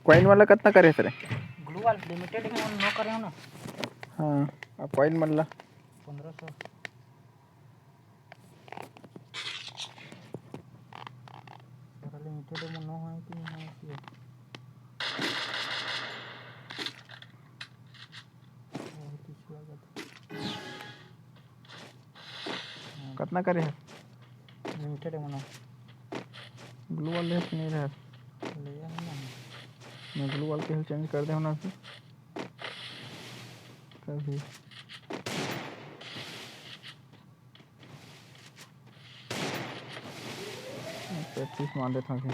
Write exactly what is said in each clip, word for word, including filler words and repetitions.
Coin वाला कतना करे हस रे? ग्लू वाला लिमिटेड में नो करे हो ना। हाँ, अब कॉइन मन ला। पंद्रह सौ। सारा लिमिटेड में नो है कि नहीं है कि? बहुत कुछ लागत है। कतना करे हस? लिमिटेड में नो। ग्लू वाला लेहे कि नहीं रहे? ले आ ना। मैं ग्लू वाला के चेंज कर दे ना अभी। तभी। प्रैक्टिस मार लेता हूँ।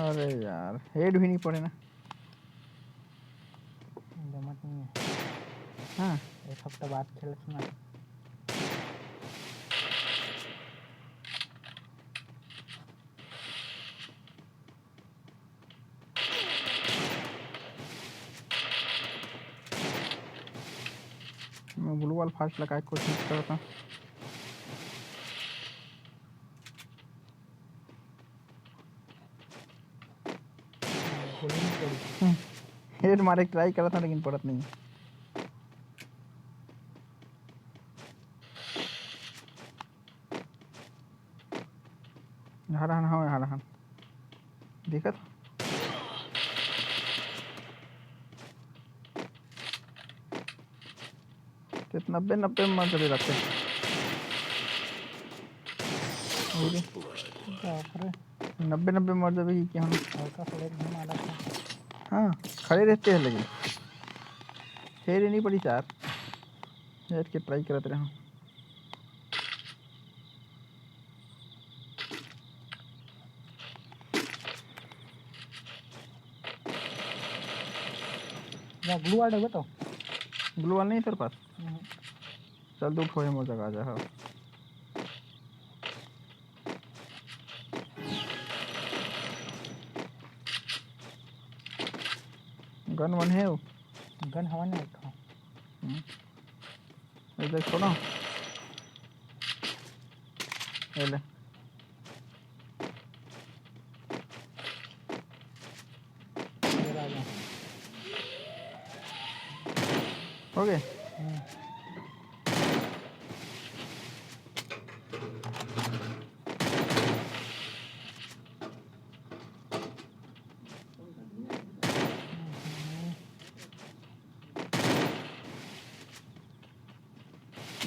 अरे यार, हेड भी नहीं पड़े ना। जमत नहीं है। हाँ। एक हफ्ता बाद खेलत ना। मैं ग्लू वाला फास्ट लगाए के कोशिश करता। गोली नहीं पड़ी। हम्म। हेड मारे के ट्राई करत हूँ, लेकिन पड़त नहीं। हरा हन, हाँ, हरा हन। दिखत? ते नब्बे, नब्बे में मर जाबे लगथे। अरे। बाप रे। नब्बे, नब्बे मर जाबे कि क्या हम? हल्का फुल्का घुमा लगता। हाँ, खड़े रहते हैं लेकिन। फेर ही नहीं पड़ी चार। बैठ के ट्राई करत रहे। या ग्लू वाला है तो? ग्लू वाला नहीं तेरे पास? हम्म। चल, दू ठो हे मोर जगह, आ जा, हाँ। गन वन हे वो? गन हवा नहीं रखा। हम्म। ये देख, सुनो। ये ले। हो गए? हम्म।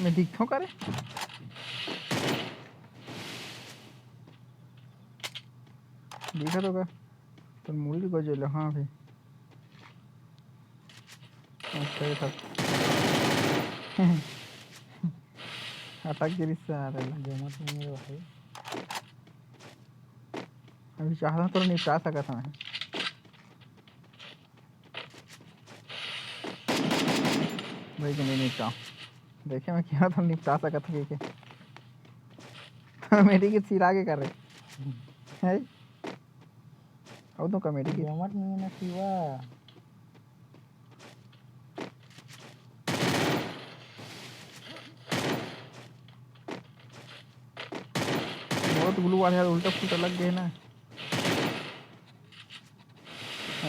मैं दिखथों का रे? दिखत होगा। तो मूली बजेला, हाँ भाई। अच्छा, ये था। अटक गिरी से आ रहा है। जमत नहीं है भाई। अभी चाहता तो निपटा सकता मैं। भाई के नहीं निपटाओ। देखे मैं क्या तो निपटा सकत हूँ के। मेरी के सिरा के कर रहे। है? अब तो कमेटी की जमत नहीं है ना शिवा। बहुत ग्लू वाले यार उल्टा पुल्टा लग गए ना।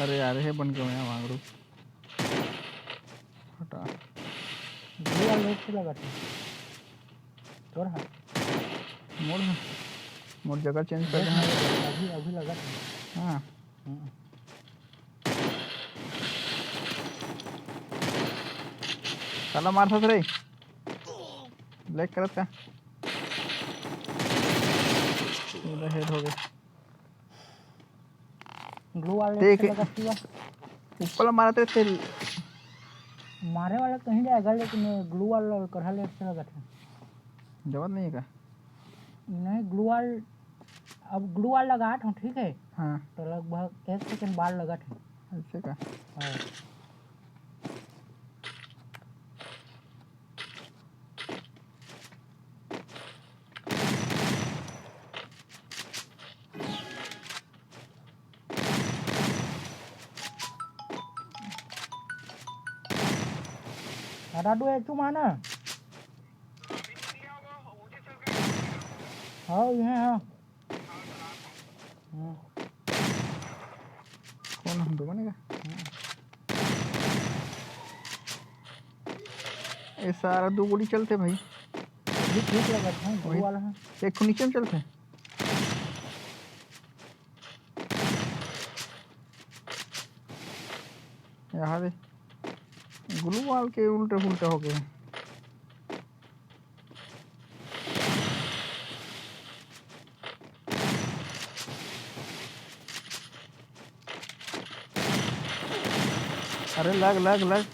अरे यार, हे बन के मैं मांगरू। हटा। ग्लू वाले से लगा था। तोर हाथ। मोर हाथ। मोर जगह चेंज कर देना। अभी, अभी लगा था। हाँ। हम्म। साला मार सकत रे। ब्लैक करत का? ये हेड हो गया। ग्लू वाला ते एक से के लगत किया। ऊपर मारा ते तेल। मारे वाला कहीं जाएगा, लेकिन ये ग्लू वाला करहा लेट से लगत है। जरूरत नहीं है का? नहीं, ग्लू वाल, अब ग्लू वाल लगात हूँ, ठीक है? हाँ। तो लगभग एक सेकंड बाद लगत है। ऐसे का? हाँ। हटा दो, ये चुमा ना। हाँ, ये है, हाँ। हाँ। कौन हम दो बनेगा? हाँ। ये सारा दो गोली चलते भाई। अभी ठीक लगा था, दो वही। वाला है। एक ठो नीचे में चलते हैं। यहाँ दे। ग्लू वाल के उल्टे पुल्टे हो गए। अरे लग, लग, लग।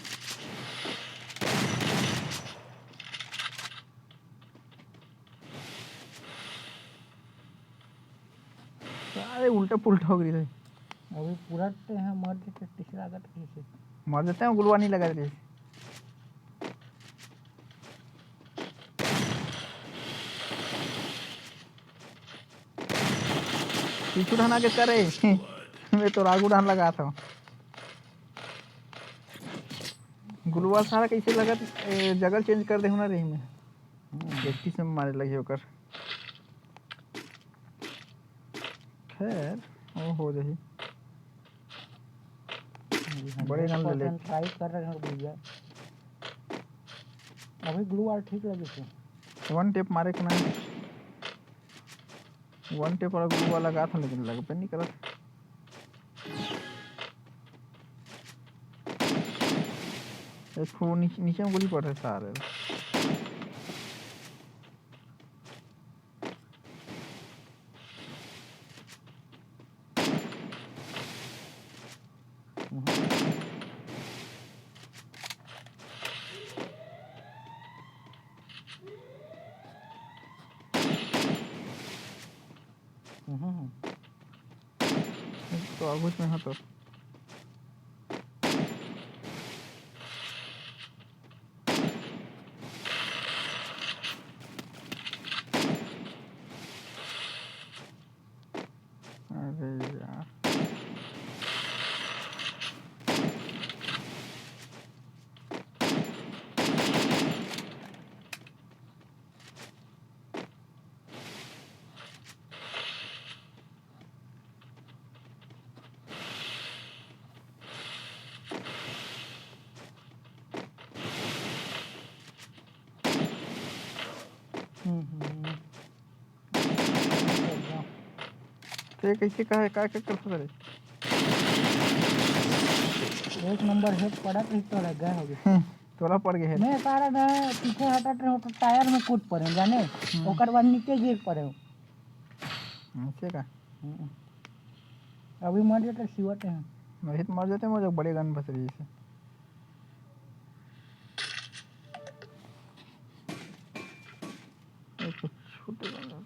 सारे उल्टा पुल्टा हो गई रे। अभी पूरा ते हैं, मर के तीसरा आगत कैसे? मर जाते हैं, गुलवा नहीं लगा रही। पीछू ढहना के करे। मैं तो रागू ढहन लगा था। गुलवा सारा कैसे लगत, ए, जगह चेंज कर दे होना रही मैं। हम्म। व्यक्ति से मारे लगे ओकर। खैर, वो हो जाही। बड़े गन ले ले। ट्राई कर रहे हैं भैया। अभी ग्लू वाल ठीक लगे थे। वन टेप मारे के ना। वन टेप वाला ग्लू वाला लगा था, लेकिन लगबे नहीं करत। एक ठो नीचे, नीचे में गोली पड़ रहे सारे। हम्म। तो आगुच में हो तो। अरे यार। हम्म, हम्म। ते कैसे कहे, का, का करत हस रे? एक नंबर हेड पड़त रही तो लग गए होगे। हम्म, तोला पड़ गए हेड। मैं सारा ना पीछे हटत रहे हूँ तो टायर में कूद पड़े हूँ, जाने? हम्म। ओकर बाद नीचे गिर पड़े हूँ। ऐसे का? हम्म। अभी मर जाते सिवत हैं। वही तो मर जाते, मर जाओ, बड़े गन बस रही से। एक तो छोटे वाला।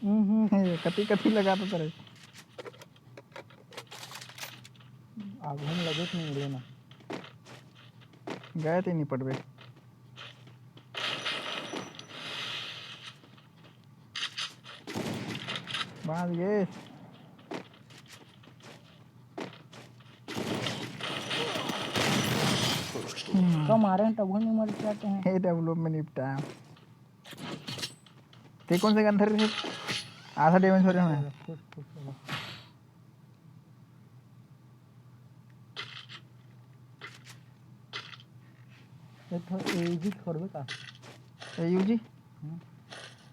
हम्म, हम्म। कति कति लगा तो करे। आगू में लगे तो नहीं मिले ना। गए थे नहीं पड़बे। बांध गए। हम्म। कम आ रहे हैं, तब वो नहीं मर जाते हैं। हे, डब्ल्यू में निपटा। ते कौन से गन धरे थे? आधा डैमेज हो रहे हैं। खुश, खुश रहो। एक ठो एयूजी छोड़बे का? एयूजी? हम्म।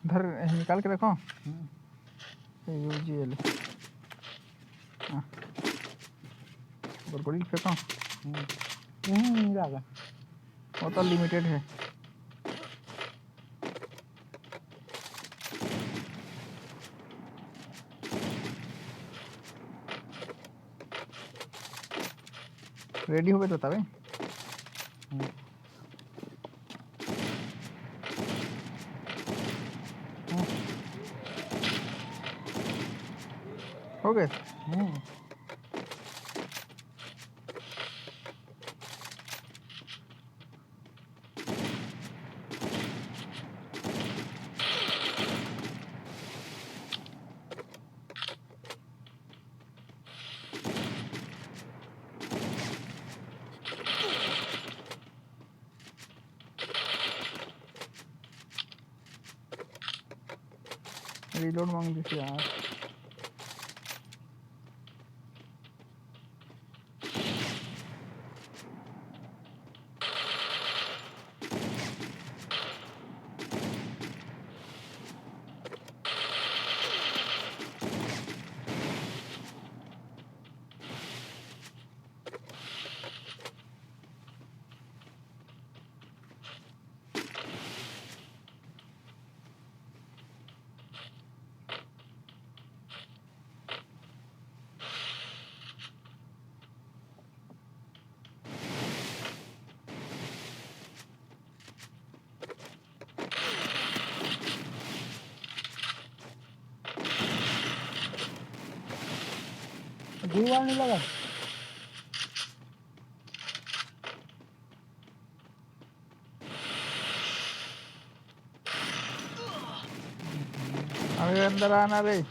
धर, निकाल के रखो। हम्म। एयूजी, ये ले। हाँ। गोल गोल फेंको। हम्म। हम्म, मिला गया। वो तो लिमिटेड है। रेडी होबे तो तबे। हम्म। हम्म। हो गए? हम्म। रिलोड मांग दिस यार। दो बार नहीं लगा। अबे अंदर आना रे।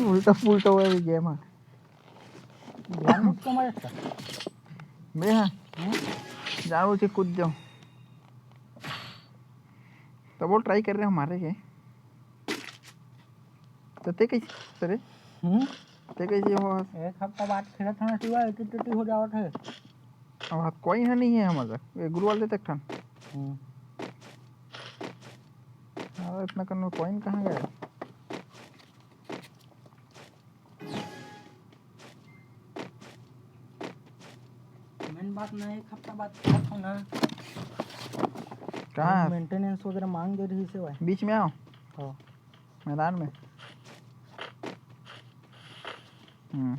उल्टा पुल्टा हुआ ये गेम है। जानबूझ के मारे था। बे हाँ। हम्म? जानबूझ के कूद जाओ। तो वो ट्राई कर रहे हैं हमारे के। तो ते कैसे, अरे? हम्म? ते कैसे हो? एक हफ्ता बाद खेलत हन, सिवा एटी टेटी हो जावत है। अब हाथ कोई ना नहीं है हमारे। ये गुरु वाले देते ठन। हम्म। हाँ, इतना कन में कॉइन कहाँ गया? मेन बात ना, एक हफ्ता बाद खेलत हन ना। कहाँ? मेंटेनेंस वगैरह मांग दे रही से भाई। बीच में आओ। हाँ। मैदान में। हम्म।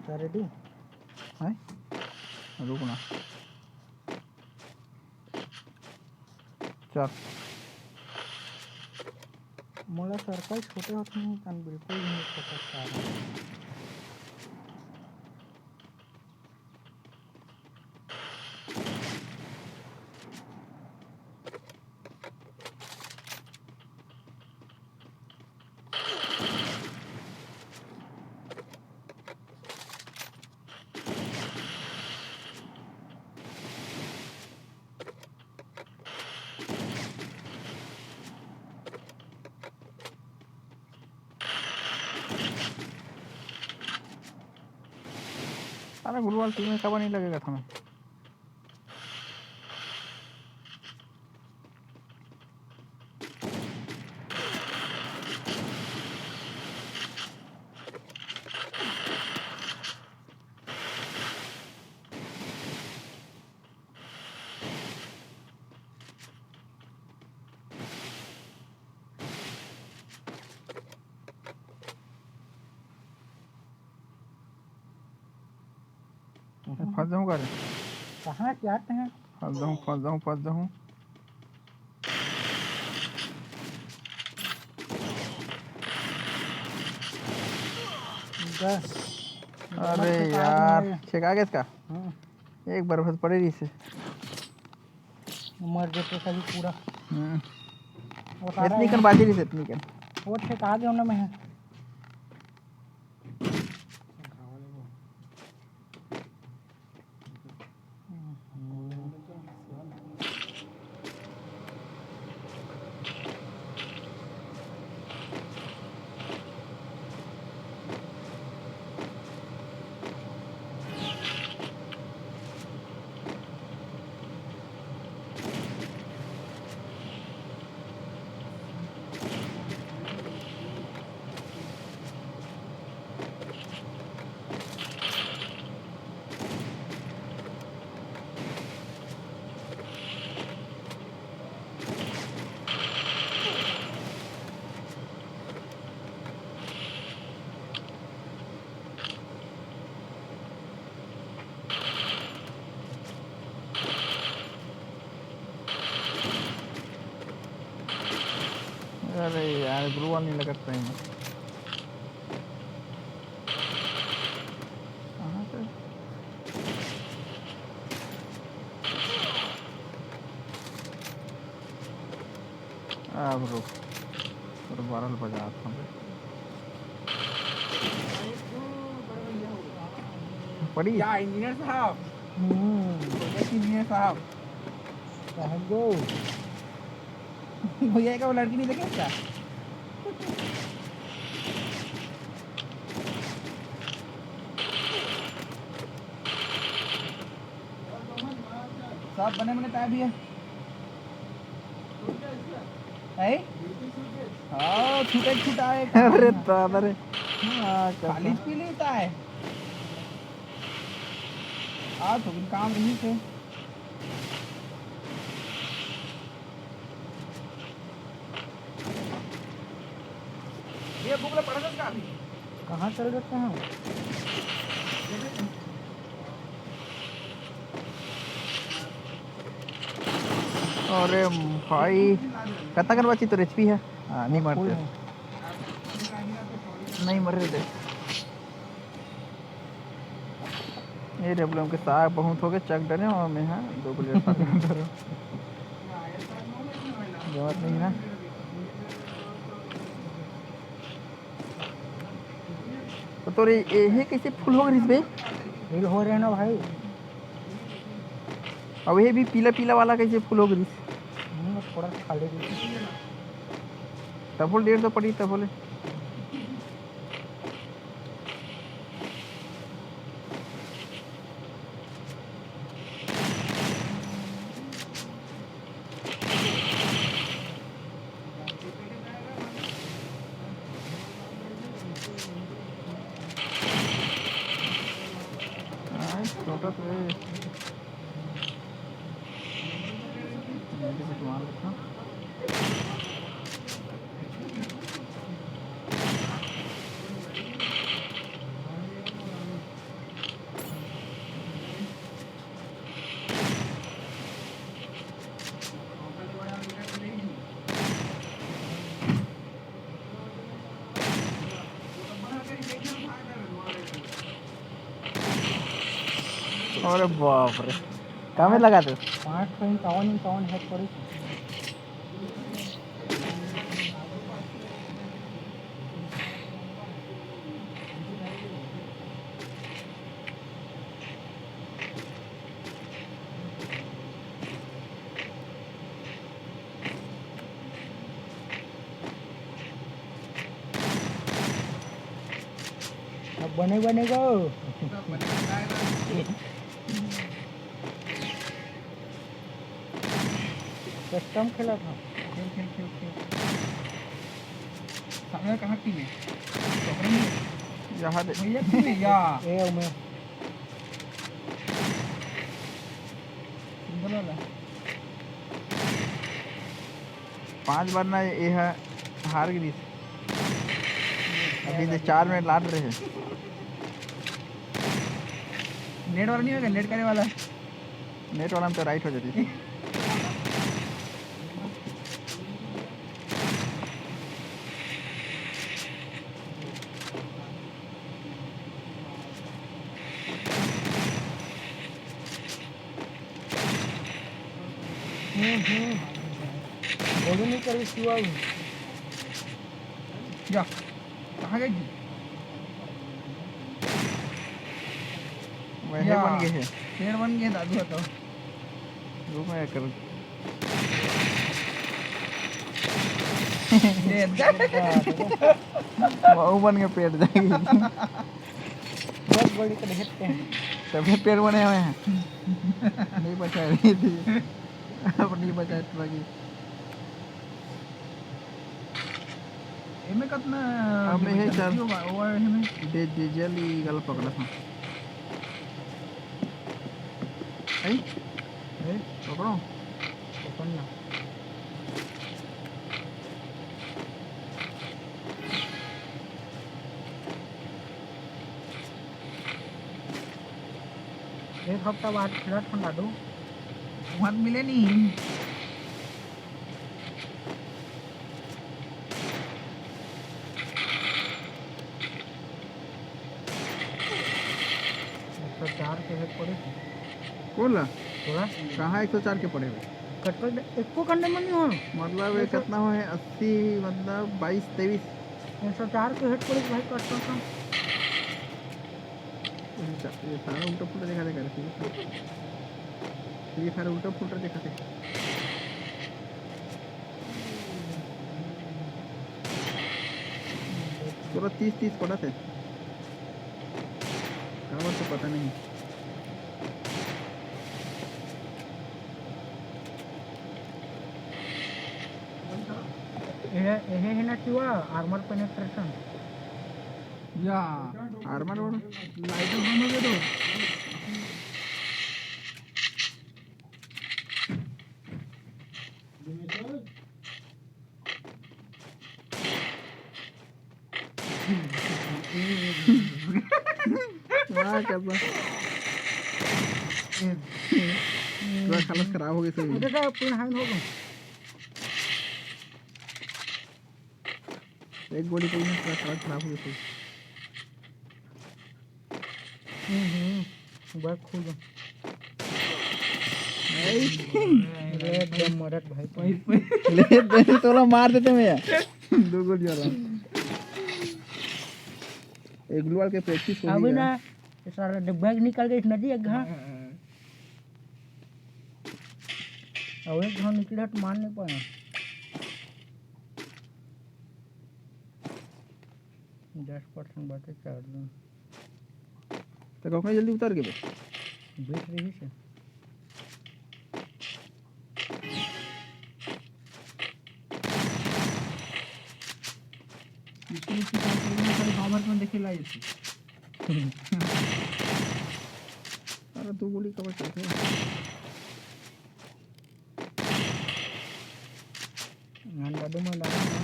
क्या रेडी? हैं? रुक ना। चल। मोला सर्कल छोटे होत नहीं, तन बिल्कुल नहीं पकड़ पा रहा। अरे गुरुवार टीम में कब नहीं लगेगा था मैं। फंस जाऊँ का रे? कहाँ जाते हैं? फंस जाऊँ, फंस जाऊँ, फंस जाऊँ। बस। अरे यार, छेका गया इसका। हम्म। एक बार बस पड़े रही से। मर जाते सभी पूरा। हम्म। वो सारा इतनी कन बाजी रही से, इतनी कन। वो छेका गया उन्हें में है। हम्म। अरे यार, ग्लू वाल नहीं लगत सही में। कहाँ से? अब रुक, तोर बारह बजात हूँ। पड़ी? क्या इंजीनियर साहब? हम्म। प्रोजेक्ट इंजीनियर साहब। कहाँ गो? भैया का वो लड़की नहीं देखे क्या? सब बने बने ताय भैया। है? हाँ, छूटे छूटा है। अरे दादा रे। हाँ, कसम। खाली पी लेता है। आज तो दिन काम रही थे। ये बुक ला पढ़ा था अभी। कहाँ चल देते हैं? अरे भाई, कतका कर बची तोर एचपी है? हाँ, नहीं मरते। फुल है। नहीं मर रहे थे। ये डब्ल्यूएम के साग बहुत हो गए, चक डरे और मैं, हाँ, दो प्लेट साग डरे। जरूरत नहीं ना। तो तोर ये, ये कैसे फुल हो गए रिस बे? फुल हो रहे ना भाई। अब ये भी पीला पीला वाला कैसे फुल हो गए रिस? हम्म, थोड़ा सा खाली भी। तब बोल डेढ़ सौ पड़ी, तब बोले। हाँ, छोटा तो है। ये भी कुछ मान रखा। अरे बाप रे, कामे लगा तू? पाँच सौ इक्यावन, इक्यावन है थोड़ी। अब बने बने गो। कस्टम खेला था। खेल, खेल, खेल, खेल। सामने कहाँ टीम है? यहाँ दे। भैया, टीम है, या। ए, मैं। सिंगल वाला। पांच बार ना ये ह-, हार गिस। अभी तो चार मिनट लाट रहे। नेट वाला नहीं होगा, नेट करे वाला। नेट वाला में तो राइट हो जाती। हम्म, हम्म। बोलू नहीं करी शिवा। जा, कहाँ गई जी? वही या, बन गए हैं। पेड़ बन गए दादू, बताओ। रुक, मैं कर। ये जा। वो बन के पेड़ जाएगी। बहुत बड़ी तो देखते हैं। तभी पेड़ बने हुए हैं। नहीं बचा रही थी। अब नहीं बचा इतना कि। एमे कतना अब मैं है डिवीजन चल। होगा, ओवर है में? डे-, डीजल ही गल पकड़ा था। है? है? पकड़ो। पकड़ना। एक हफ्ता बाद खेलत हन दादू। वहाँ मिले नहीं। चार के हेड पड़े। कोन ला? तोला? कहाँ एक सौ चार के पड़े हे? कटकट एको कंडे में नहीं हो। मतलब, ये देखो। कितना हो है? अस्सी, मतलब, बाईस, तेईस। एक सौ चार के हेड पड़े भाई, कटकट का। ये सा-, ये सारा उल्टा पुल्टा दिखा दे करे। ये सारा उल्टा पुल्टा दिखा दे। पूरा तीस तीस पड़ा थे। काबर तो पता नहीं। एहे, एहे है ना चुआ, armor penetration। या, armor वाला। Lighter बंद हो गया तो। वाह, क्या बात। पूरा खलास खराब हो गया सही। उधर का पूर्ण हानि हो गया। एक गोली पड़ी ना, पूरा खलास खराब हो गया सही। हम्म, हम्म, बस खुल। नहीं। अरे, एकदम मरत भाई। ले, दे, तोला मार देते मैं यार। दो गोली वाला। एक ग्लू वाल के practice हो अभी गया। ना, ये सारा डब्बा निकल गई नदी एक घा। हाँ। और एक घा निकले तो मार नहीं पाया। दस percent बाटे charging। तो कखने जल्दी उतर के बे? बीस रही से। इसको, इसको क्या करेंगे? खाली power point देखे लाई इसको। अरे, दो गोली कवर चलते हैं। अंडा दो मैं डालूंगा।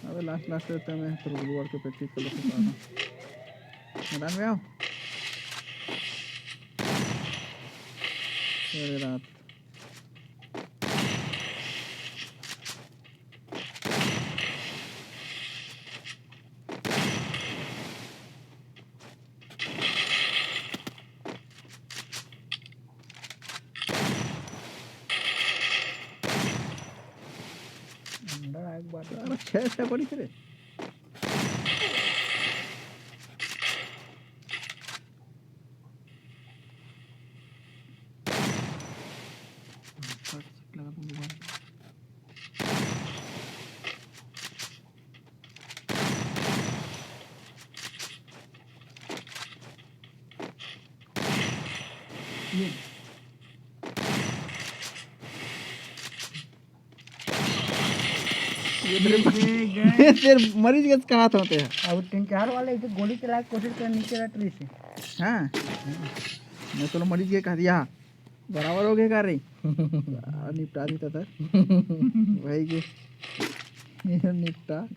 अबे last, last रहता है, मैं तो ग्लू वाल के practice कर लेता हूँ। मैदान में आओ। अरे रात। अंदर आए के बाद सारा छह छह पड़ी थे रे। ये ये तेरे, ये गए। तेरे मरीज के कहा था होते हैं। अब तीन चार वाले इधर गोली चला के कोशिश कर, नीचे रट रही थी। हाँ, मैं तो मरीज के कहा दिया, बराबर हो गए का रे। आ, निपटा देता था भाई के। ये निपटा।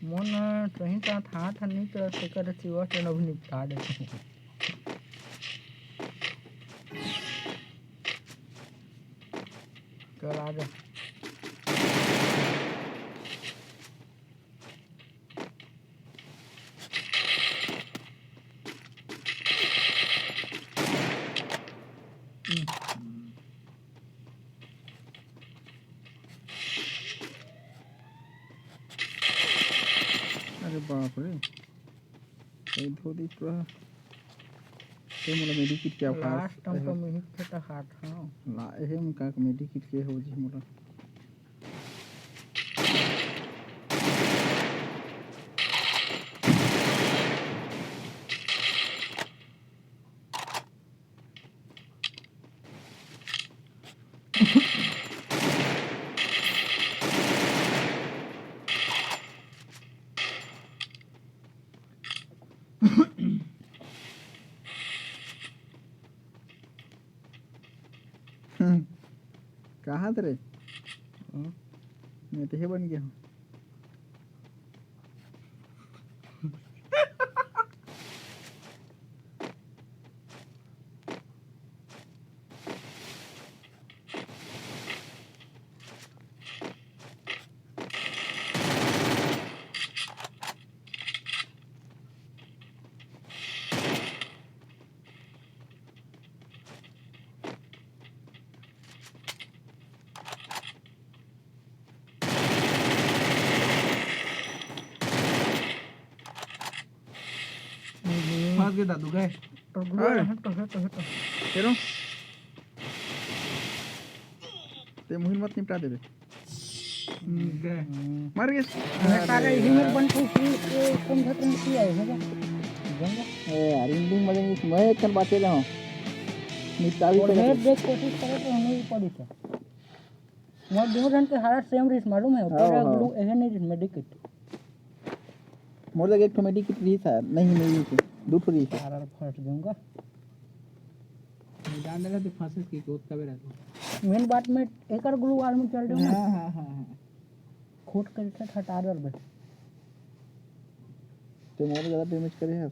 मोन सही साथ हाथ ह नहीं चलत, तेकर सेवा से अभी निपटा देते। चल आ जा। अरे बाप रे, कई धो दी पूरा। ते मोला मेडिकिट के अवकाश last हमको मिहित के तो हाथ, हाँ। ला, एहे में का मेडिकिट के हो जी मोला। कहाँ थे रे? हम्म। मैं तो हे बन गया हूँ। समझ गए दादू गए। तो गुरु अरे। है तो है तो है तो तेरो ते मुहिन मत निपटा देबे। गए। मर गए। मैं सारे ही में बन के की ये कम खतरन की आए है क्या? ए यार, इन दिन मजे में मैं एक कन बाचे ले हूं। निपटा भी और करे मैं देख कोशिश करे तो हमें भी पड़ी था। मोर दो जन के हालत सेम रहीस मालूम है। हाँ, तेरा हाँ। गुरु ऐसे नहीं रहीस मेडिकेट। मोर लगे एक ठो मेडिकेट रहीस है, नहीं, नहीं रहीस, दू ठो रहीस है। सारा फंस जाऊंगा। मैं जान देला तो फंसेस की चोट का बेरा। मेन बात में एकर गुरु वार में चल रहा हूँ। हाँ हाँ हाँ हाँ। खोट करके हटा दे बे। ते मोर ज्यादा डैमेज करे है।